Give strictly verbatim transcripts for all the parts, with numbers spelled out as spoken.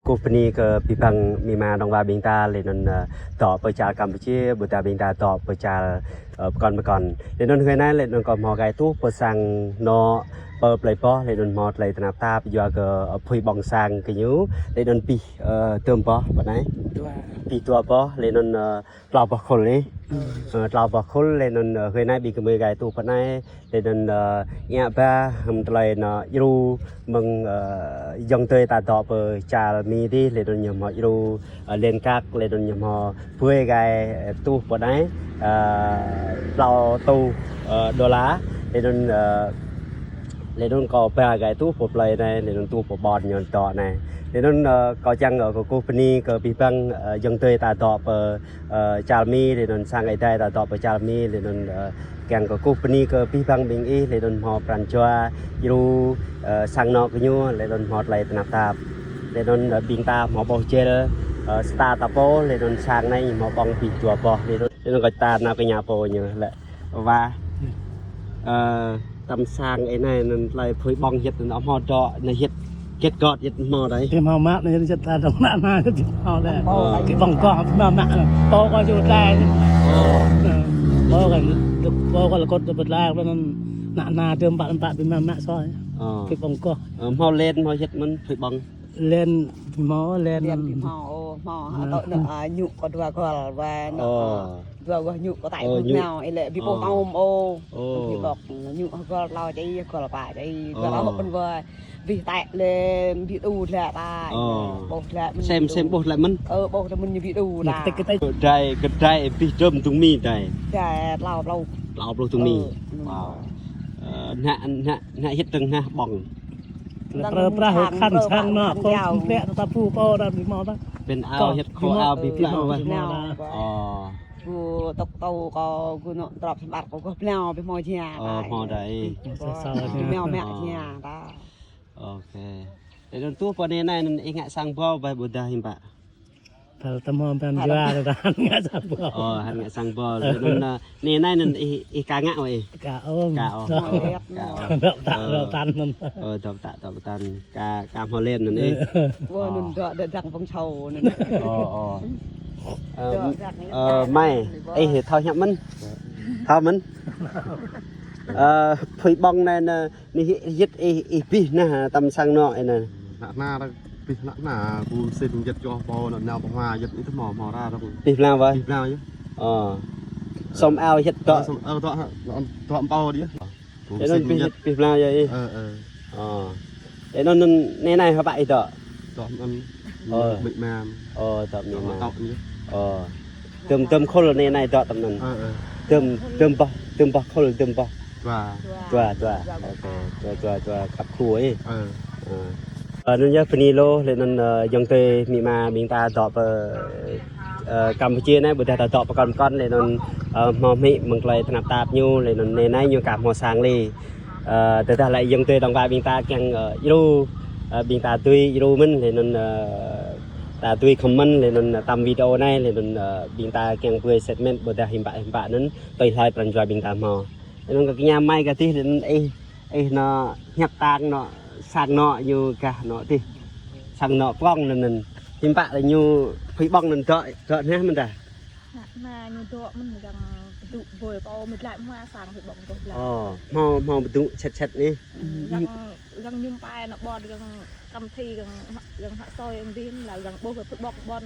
Kơkuh bơni kơ abih bang amĭ ama dŏng wa ƀing ta, laih anŭn, ơ, dŏ pơ čar Campuchia, ƀôdah ƀing ta dŏ pơ čar, ơ, pơkŏn pơkŏn. Laih anŭn hrơi anai, laih anŭn kâo hmâo gai tuh pơ sang anŏ pơ plơi Boh, laih anŭn hmâo tơlơi tơnap tap yua kơ, ơ, apui ƀơ̆ng sang kơ ñu, laih anŭn abih, ơ, dơ̆m boh pơ anai. Dua. Abih dua boh, laih anŭn, ơ, klâo boh khul ih. Ơ, klâo boh khul, laih anŭn, ơ, hrơi anai ƀing gơmơi gai tuh pơ anai, laih anŭn, ơ, ngă ba hăng tơlơi anŏ djru mơ̆ng, ơ, ayŏng adơi ta dŏ pơ čar Mi adih, laih anŭn ñu hmâo djru, ơ, leng kăk, laih anŭn ñu hmâo brơi gai, ơ, tuh pơ anai, ơ, klâo rơtuh, ơ, đôla, laih anŭn, ơ, laih anŭn kâo ba gai tuh pơ plơi anai, laih anŭn tuh pơ ƀôn ñu dŏ anai. Laih anŭn, ơ, kâo čang, ơ, kơkuh bơni kơ abih bang, ơ, ayŏng adơi ta dŏ pơ ơ, čar Mi, laih anŭn sang ơi adai ta dŏ pơ čar Mi, laih anŭn, ơ, kiăng kơkuh bơni kơ abih bang ƀing ih, laih anŭn hmâo pran jua djru, ơ, sang anŏ kơ ñu, laih anŭn hmâo tơlơi tơnap tap. Laih anŭn, ơ, ƀing ta hmâo ƀôh jel, ơ, sa ta ta pô, laih anŭn sang anai hmâo ƀơ̆ng abih dua boh, laih anŭn, laih anŭn kơ ta nao kơ ñu pô ñu lĕ. Wa. Ơ, tơm sang ơi anai anŭn tơlơi apui ƀơ̆ng hơget anŭn hmâo dŏ, anŭn hơget, hơget gŏt hơget hmâo đơi. Ih hmâo mă anŭn hơget ta dŏ mă anŭn hơget hmâo đơi. Ơ. Kơ ƀơ̆ng kơ hmâo mă anŭn. Pô kơ yua tơlơi. Ơ. Pô kơ, pô kơ lơkŭt tơlơi anŭn mă anŭn dơ̆m pă pă ƀing mă mă soi. Ơ. Kơ ƀơ̆ng kơ. Ơ, hmâo len hmâo hơget mơ̆n apui ƀơ̆ng. Len hmâo, len. Len hmâo, ơ, hmâo. Anŭn. Tŏ anŭn, ơ, ñu kơ dua gol, wa anŭn, ơ. Dua gol ñu kơ tai. Ơ, ñu. Nao, ih lĕ ƀu ƀôh tơm ôh. Ơ. Ƀu ƀôh, ñu gol klâo čai, gol pă čai, gol ôh pơ̆n wa. Ƀu tai lĕ, ƀu đu lĕ ta. Ơ. Ƀôh lĕ mơ̆n. Sem, sem ƀôh lĕ mơ̆n. Ơ, ƀôh lĕ mơ̆n ñu ƀu đu ta. Kơdrai, kơdrai abih dơ̆m dŭng Mi dai. Dai klâo pluh. Klâo pluh dŭng Mi. Ơ. Wow. Ơ, ană, ană, ană hơget dơ̆ng ană ƀơ̆ng. Lĕ prơ prah sang, khăn prơ sang prah nŏ, khăn kơ jao. Ƀĕ ta pu pô đa ƀu hmâo ta. Pên ao hơget khô ao ƀu hmâo, ƀu hmâo. Ơ. Gu tŏk tâo kơ, gu anŏ trŏp sơmbat kơ, gu hmâo ƀu hmâo jia. Ơ, hmâo đơi. Ƀu hmâo mă jia ta. Ôkê. Laih anŭn tuh pơ anai anai anŭn ih ngă sang ƀâo ƀai ƀôdah hiư̆m pă? Tal tơm hmâo pran jua ta hăn ngă sang ƀâo. Ơ, hăn ngă sang ƀâo. Laih anŭn, ơ, anai anai anŭn ih, ih ka ngă wơ̆t ih? Ka ôm. Ka ôm. Dŏ. Ka ôm. Dŏ pơtă, ơ, dŏ pơtăn anŭn. Ơ, dŏ pơtă, dŏ pơtăn. Ka, ka hmâo len anŭn ih. Ơ. Wa, anŭn dŏ, dŏ dăng pơ̆ng čô anŭn. Ơ, ơ. Ơ, dŏ dăng ơ, anŭn. Mai, ih thâo hiăp mơ̆n? Thâo mơ̆n? Ơ, apui ƀơ̆ng anai, anai, anai hơget ih, ih abih anai, tơm sang anŏ anai? Ană anai, abih ană anai, ƀu sĭt hơget čoh pô, ană anai pơhma hơget ih tơhmâo, hmâo ra rŏng. Abih blang wơ̆t? Abih blang yơh. Ơ. Sum ao hơget dŏ? Ơ, sum ao dŏ, hă, dŏ, dŏ pô đih. Ƀu sĭt hơget. Abih, abih blang yơh ih. Ơ, ơ. Ơ. Anŭn, anŭn, anai anai hơpă ih dŏ? Dŏ anŭn. Ơ. Amĭ ama. Ơ, dŏ amĭ ama. Dŏ anŭn yơh. Ơ. Dơ̆m, dơ̆m khul anai anai dŏ tơm anŭn. Ơ, ơ. Dơ̆m, dơ̆m boh, dơ̆m boh khul, dơ̆m boh. Dua. Dua, dua. Dua. Ôkê. Dua, dua, dua khăp khua ih. Ơ. Ơ. Ơ, anŭn yơh bơni lu, laih anŭn, ơ, ayŏng adơi amĭ ama ƀing ta dŏ pơ, ơ, Campuchia anai, ƀôdah ta dŏ pơkŏn pơkŏn, laih anŭn, ơ, hmâo hmư̆ mơ̆ng tơlơi tơnap tap ñu, laih anŭn anai anai ñu ka hmâo sang lĕ. Ơ, tơdah lĕ ayŏng adơi dŏng wa ƀing ta kiăng, ơ, djru, ơ, ƀing ta dưi djru mơ̆n, laih anŭn, ơ, ta dưi comment, laih anŭn, ơ, tăm video anai, laih anŭn, ơ, ƀing ta kiăng brơi sĭt mĕt, ƀôdah hiư̆m pă, hiư̆m pă anŭn, tui hloi pran jua ƀing ta hmâo. Laih anŭn kơ kơña mai kơ adih, laih anŭn ih, ih anŏ hiăp tang anŏ, sang anŏ ñu gah anŏ adih. Sang anŏ prŏng anŭn, anŭn. Hiư̆m pă lĕ ñu apui ƀơ̆ng anŭn dŏ, dŏ anai mơ̆n ta? Anai ñu dŏ mơ̆n, arăng pơdŭ ƀơi pô mơ̆ glaĭ hmua sang apui ƀơ̆ng ƀôh glaĭ. Ơ, hmâo, hmâo pơdŭ čĕt čĕt anai. Arăng, arăng mơñum pai anŏ ƀôn, arăng kăm thi, arăng, arăng hă soi, arăng dih, laih arăng ƀôh apui ƀơ̆ng ƀôn.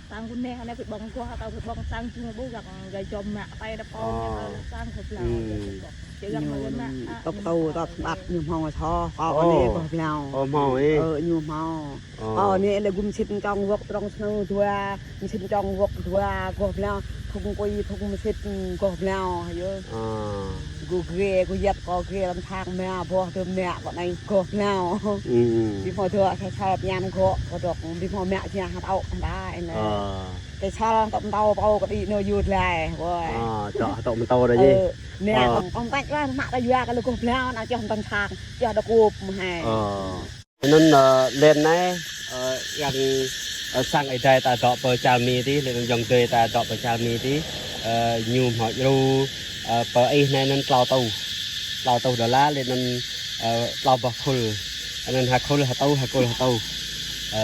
Sang kơ anai, anai apui ƀơ̆ng ƀôh, hă, apui ƀơ̆ng sang jum ƀôh, arăng gai jom mă pai đa pô, arăng sang kơ blang. Ơ. Arăng ƀôh. Ñu tŏk tâo, tŏk sơmbat, ñu hmâo soh, kơ anai ƀôh blang. Ơ, hmâo ih. Ơ, ñu hmâo. Ơ. Kơ anai lĕ gum sĭt čong wơ̆k trong snơ̆ dua, gum sĭt čong wơ̆k dua, ƀôh blang, thŭng kui, thŭng sĭt, ƀôh blang, yơh. Ơ. Gô ghê, gô yăt, kơ ghê lăm sang mă, ƀôh tơm mă, kơ anai ƀôh blang. Ư, ư. Ƀu hmâo dŏ, sa sal pơñan gŏ, kơ dŏ, ƀu hmâo mă jia hă tŏ, hă ta, anai. Ơ. Kơ sal tŏ mơtâo, pô kơ đĭ nao yua glaĭ, wơ̆. Ơ, dŏ, dŏ mơtâo đơi yơh. Ơ, anai, ơ. Kông, kông tăč lah, mă ta yua kơ lĕ ƀôh blang, anai čoh tơm sang, čoh đa kŭp mơ̆ hai. Ơ. Anŭn, ơ, len anai, ơ, arăng, ơ, sang ơi adai ta dŏ pơ čar Mi adih, laih anŭn ayŏng adơi ta dŏ pơ čar Mi adih, ơ, ñu hmâo djru, ơ, pơ ih anai anŭn klâo rơtuh. Klâo rơtuh đôla, laih anŭn, ơ, klâo boh khul. Anŭn ha khul ha rơtuh, ha khul ha rơtuh. Ơ,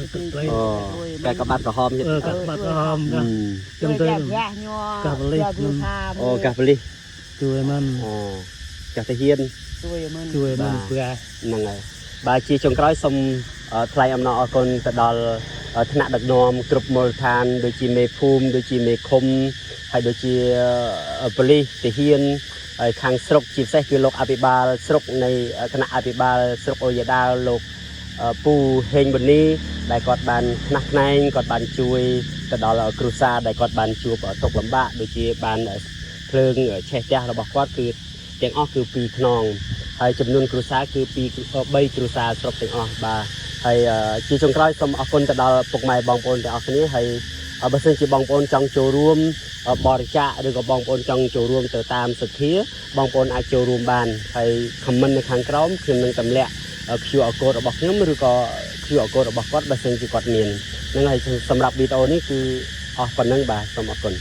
Ơ, kơ kơ ƀăt kơ hom hĭ. Ơ, kơ ƀăt kơ hom, kơ. Ơ. Čang tơ. Kơ pơlih. Ơ, kơ pơlih. Čuê mơ̆n. Ơ, kơ tơhiên. Čuê mơ̆n. Čuê mơ̆n. Ba. Năng ai. Ba či čơ̆ng kroi sôm, ơ, tơlơi amnô akŏn tơdăl, ơ, tơnă đăk nôm, grup mơ̆l than, đôi či mê phum, đôi či mê khum, hơi đôi či, ơ, pơlih, tơhiên, hơi khăng srôk či pơseh kơ lŏk api bal, srôk anai, ơ, kơnă api bal, srôk Ơi Yêdao, lŏk, ơ, pu hên bơni, đai kơt ban kơnă kơnang, kơt ban čuê, tơdăl, ơ, kru sa, đai kơt ban čuê, ơ, tŏk lăm ƀă, đôi či ban, ơ, plơ̆ng, ơ, čeh čah rơbah kơt kơ Tơ̆ng oh kơ pi kơnong. Hơi čơmnun kru sa kơ pi, ơ, ƀai kru sa srôk tơ̆ng oh ba. Hơi, ơ, či čơ̆ng kroi sôm akŏn tơdăl pŏk mai ƀong pôn tơ̆ng oh kơ anai hơi, ơ, bơ sĭn či ƀong pôn čơ̆ng čô ruôm, ơ, ƀor čă, rư̆ kơ ƀong pôn čơ̆ng čô ruôm tơ tam sơkhiê, ƀong pôn a čô ruôm ban. Hơi comment nao khăng krôm, khĭn năng tơm lĕ, ơ, QR code rơbah kơnơ̆ng, rư̆ kơ QR code rơbah kơt bơ sĭn či kơt min. Năng hơi sơmrăp video anai kơ oh pơnăng ba sôm akŏn.